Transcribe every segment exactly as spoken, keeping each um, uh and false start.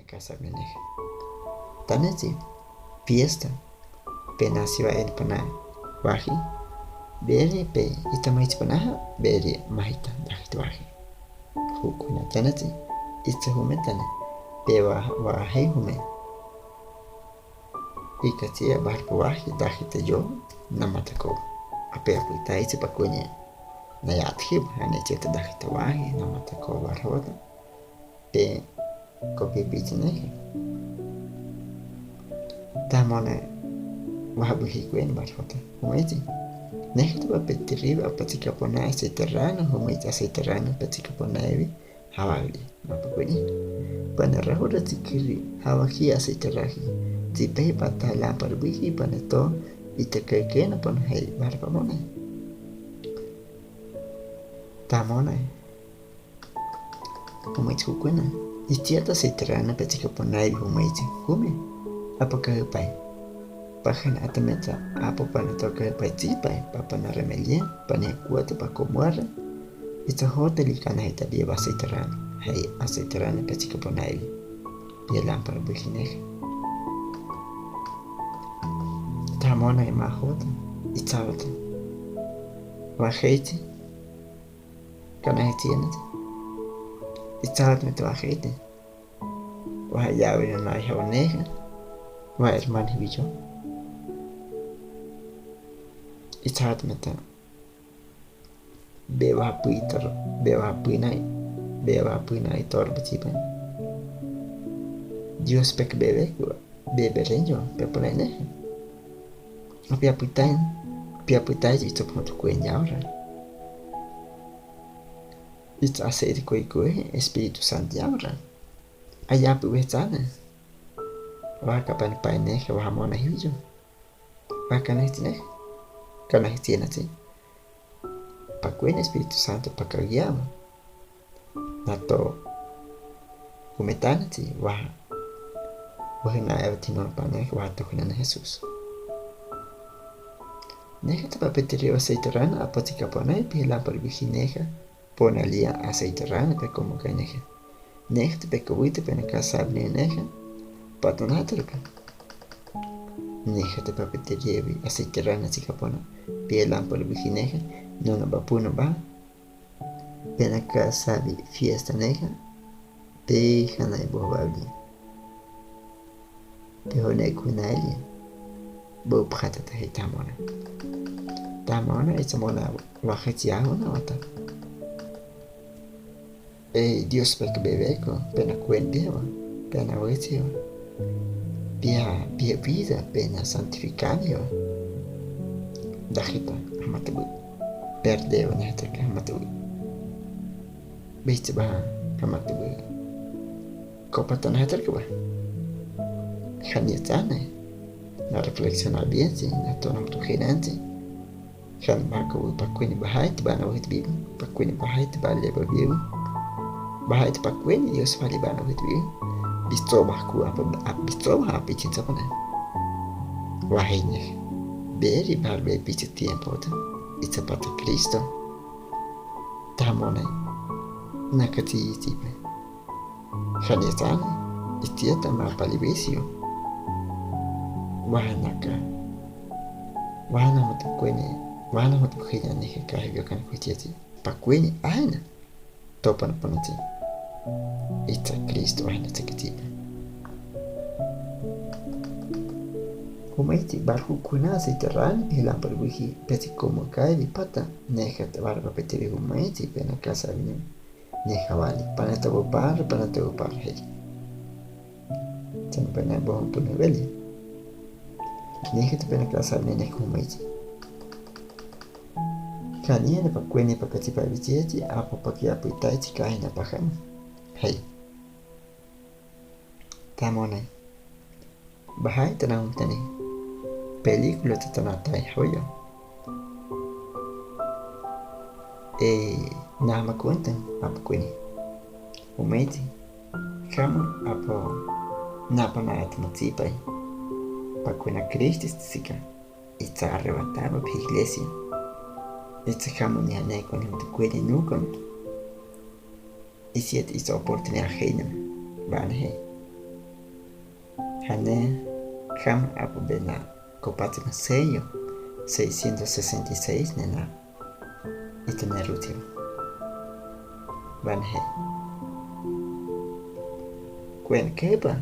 Kasa menej. Tánet fiesta. Pe na'siwa en pana wahi. Beri pe ita ma ita pana ha, beri ma ita dahita wahi. Hu kuena tánet, itsa hume tánet. Pe wa, wahi hume. Ika tsi ya barpa wahi dahita yo, na mata ko. Apia pu ita itsa pa kuene. Na yatki ba, ha ne tsi ta dahita wahi, na mata ko barpa wata. Pe ko pe piti neje. Tamonae, waha buhi kuene barpa wata. Humeitsi. Neje ta papitiribe, apa tsi kapona aseiterrano, humeitsi aseiterrano, pa tsi kapona ewi. Hawali, ma pa kuene. Pana rahu ra tsi kiri, hawahi aseiterrahi. Tsi pehi pa ta lámpara buhi, pana to, ita kekena pana hei, barpa monae. Tamonae. Humeitsi hu kuena. Itiata aseiterrano pa tsi kapona ewi humeitsi. Hume. Apa kahupai. Pahan atameta, apa pana to kahupai tsi pai, pa pana remelien, pana kuata pa komuara. Itsa hoteli kana hei ta biba aseiterrano. Hei aseiterrano pa tsi kapona ewi. Pia lámpara buhi neje. Tamonae ma hota. Itsa hota. Waheitsi. Kana hei tsi enatsi. Itsa hota me ta waheitsi. Waha yawi na nai hao neje. Waha hermano hiwi yo. Itsa hota me ta. Be waha puitor, be waha puinai, be waha puinai tor ba tsi pai. Dios pek bebe ku, bebe renyo, pe puinai neje. Apia puitai, apia puitai itsa pa tu kuene yaura. Itsa aseite koi koi, Espíritu Santo yaura. Aya pu wetsana. Waha kapan pai neje, waha mona hiwi yo. Pa kana hei tsi neje. Kana hei tsi enatsi. Pa kuene Espíritu Santo pa kagia ba. Na to. Kume tánet tsi waha. Waha na ewa tino pa neje waha to kuna na Jesús. Neje ta papitiribe aseiterrano apa tsi kapona ewi pia lámpara buhi neje. Pona lia aseiterrano pe komo kai neje. Neje ta pe kawuita pe na kasa bne neje. Pata na tara ka. Neje ta papitiribe aseiterrano tsi kapona. Pia lámpara buhi neje. Nuna ba puna ba. Pe na kasa bi fiesta neje. Pe hana i bo ba bli. Pe hone kunaili. Bo pahata ta hei tamonae. Tamonae itsa mona waheitsi ya hona wata. E Dios pek bebe ku, pe na kuene biba, pe na wetsi ba. Pia, pia vida, pe na santifikado ba. Dahita, ha mata bu. Perde ba na hita ka ha mata bu. Bitsi ba ha mata bu. Kopa ta na hita ka ba. Hani tsane. Na reflexiona bien tsi, na to na mutu hinan tsi. Han ba ha kawutu pa kuene bahai ti ba na wahit bibu, pa kuene bahai ti ba leba bibu. Bahai ti pa kuene Dios fali ba na wahit bibu. Bitso ba ha ku apa, bitso ba ha pichi tsa pana. Wahe ne. Beri ba ha be pichi tiempo ta. Itsa pata Kristo. Tamonae. Na kati iti pe. Hani tsane, itiata ma pali besio. Waha na ka. Waha na matu kuene, waha na matu kuene ne ka hivyo kan kuitiati. Pa kuene aina. Topa na panati. Itsa Kristo waha na tsikitipa. Humeitsi barhu kuna aseite rani pihlan pali buhi peti komo kai di pata. Neha ta barhu peti humeitsi pena kasa vini. Neha wali, pana ta bo par, pana ta bo par hei. Tan pana bo puna weli. Neha ta pena kasa vini neha humeitsi. Kania na pa kuene pa kati pa vitieti, apa pa kia puitaitsi kahina pa hana. Hei. Tamone. Bahai ta nahun tani. Pelíkula ta tanatai hoyo. E nahma kuentan apa kuene. Humeitsi. Hamu apo nahpa na atmatsipai. Pa kuene Kristo tsika. Itsa arrebatado pa iglesia. Itsa hamu ni ane kuene ta kuene nukon. Isiet itsa oportunidad heinen. Bane hei. Hane ham apu bena kopatsima sello seiscientos sesenta y seis nena itaneruti. Banhe. Kuen kepa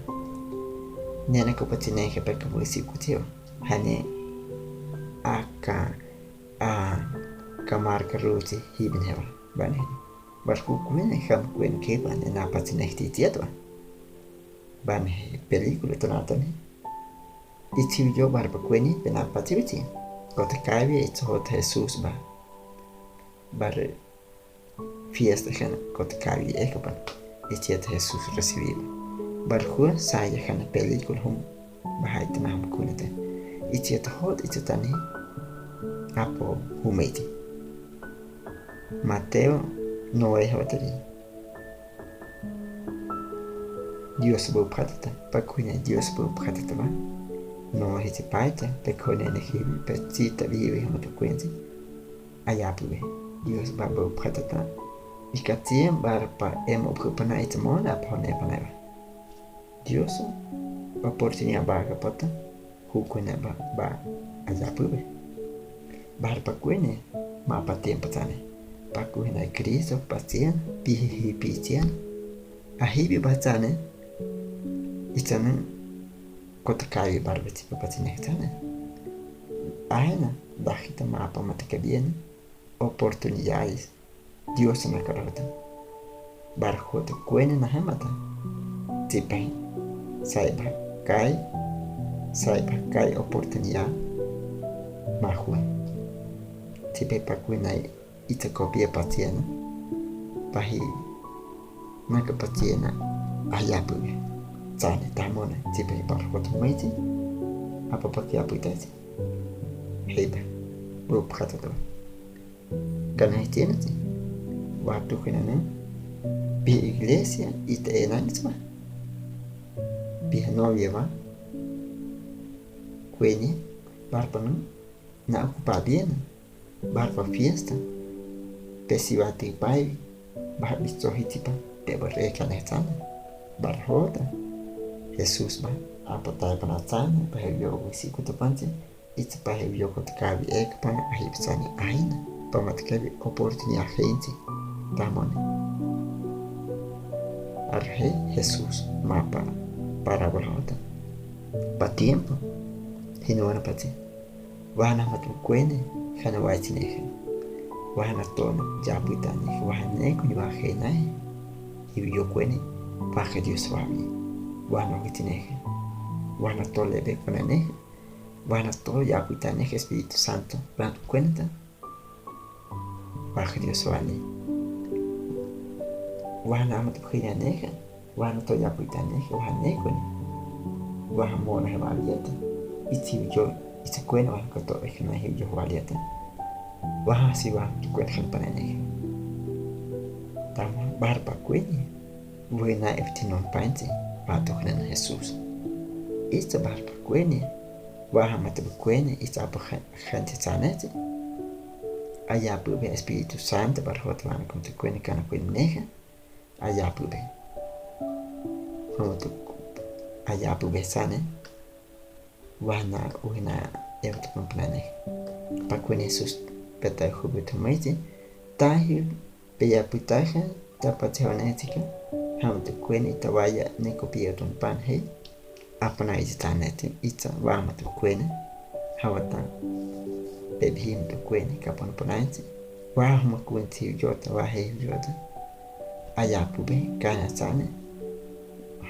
nena kopatsineke pa ka muisi kutiwa. Hane aka a kamarka ruti hibin hewa. Banhe. Barku kuen ham kuen kepa nena patsineke ti tiatwa. Banhe pelíkula tonatone. Ichiu yo barba kueni pena patsiwiti. Kota kaiwi ichahot Hesus ba. Bar fiesta hena kota kaiwi ekapan. Ichiet Hesus resibi ba. Barhua saya hena pelíkula hom. Bahai tana hom kunete. Ichiet hot ichitani. Apo humeiti. Mateo nueve hoteri. Dios ba upatata, pa kuhina Dios ba upatata ba. No hiti paita, pa kuhina na hibi, pa tita bihibi hama tu kuenzi. Ayapu be. Dios ba ba upatata. Ika tien bar pa em upupana ita mona pa hone panera. Dios oportunidad ba ka pata. Hu kuena ba, ba ayapu be. Bar pa kuene, ma pa tiempo tane. Pa kuhina Kristo, pa tien, pihihi pi tien. Ahibi ba tane, itane, kota kaiwi bar ba tipa pa tine tane. Aina, bahita ma pa matakabiene, oportunidades. Dios na karota. Bar hota kuene na hamata. Tipe. Saiba kai. Saiba kai oportunidad. Mahua. Tipe pa kuena ita kopia patsiena. Pahi. Naka patsiena. Ayapu. Tsane tamona. Tipe bar hota maiti. Apa pakiapu itasi. Heiba. Rup hata to. Kana hitiena ti. Watu kena ne. Pi iglesia ita ena ni tsma. Pi novia ba. Kueni. Barpa no. Na okupa bien. Barpa fiesta. Pe si wati pai. Ba bicho hitipa. Pe bareka ne tsana. Bar hota. Hesus ba. Apa tai pana tsana. Ba hebio wisi kutupanche. Itsa pa hebio kota kaiwi ekapan ahi pitsani aina. Pa matakabi oportunidad hensi. Tamone. Arhe Hesus ma pa parábola hota. Pa tiempo. Hino wana patsi. Wahana matu kuene. Hana wai tinehe. Wahana tona. Yapu itanehe. Wahana kuñi wahe nahe. Hibi yo kuene. Pahe Dios wabi. Wahana kuitinehe. Wahana tole be kuene nehe. Wahana to yapu itanehe Espíritu Santo. Wahana kueneta. Baja Dios wale. Wahana amat bujinanehe. Wahana to yapu itanehe. Wahana kuene. Wahana mona he walieta. Itsi yo. Itsi kuene wahana kato ehena he yo walieta. Wahana si wahana tu kuene hana pananehe. Tama barpa kuene. Wena eftinon panti. Pato hena Hesus. Itsi barpa kuene. Wahana mata kuene itsa pa gente tsaneti. Ayapu be Espíritu Santo bar hot wahana kumtu kuene kana kuene nehe. Ayapu be. Humutu ayapu be tsane. Wahana uhina ewa tu kuene nehe. Pa kuene Hesus peta hubu tu maiti. Tahi Pe yapu itaha, ta patse hona etika, hama tu kuene ita waya ne kopia ton pan he, apana ita taneti, ita wama tu kuene, hawata, pe bihim tu kuene, kapon panaiti, wa hama kuensi yota, wa he yota, ayapu be, kana tsane,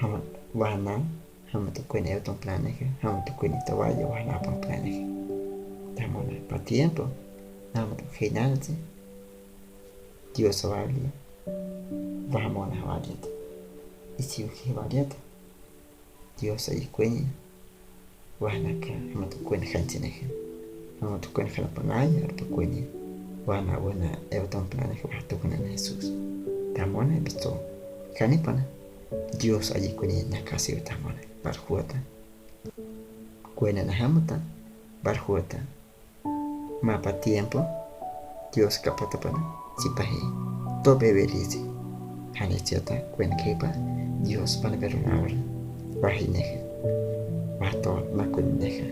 hama, wahana, hama tu kuene ewa ton pananehe, hama tu kuene ita waya, wahana apon pananehe. Tamona, pa tiempo, hama tu kuene Dios walieta. Wahana mona walieta. Itsi uhe walieta. Dios ayi kuene. Wahana ka hama tu kuene hantinehe. Hama tu kuene hana panaya arpa kuene. Wahana wena ewa ton pananehe wahana tu kuene Hesus. Tamona bitso. Kani pana. Dios ayi kuene na kasi tamona. Bar huata. Kuene na hamata. Bar huata. Ma pa tiempo, Dios kapata pana, si pahi, to bebe risi. Hane cheta, kuene kepa, Dios pana pero na ora, pahi nehe, Wah to na kwin-mineje.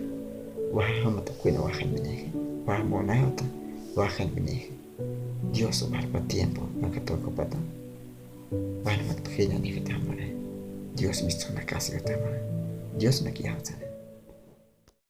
Wah ha ma to kwin wahenmineje. Wah mo na to wahenmineje. Dios, wah pa tiempo na katokapata. Wah na ma to pahina ni katamaré. Dios, mi stsona kasi katamaré. Dios, ma ki aotsane.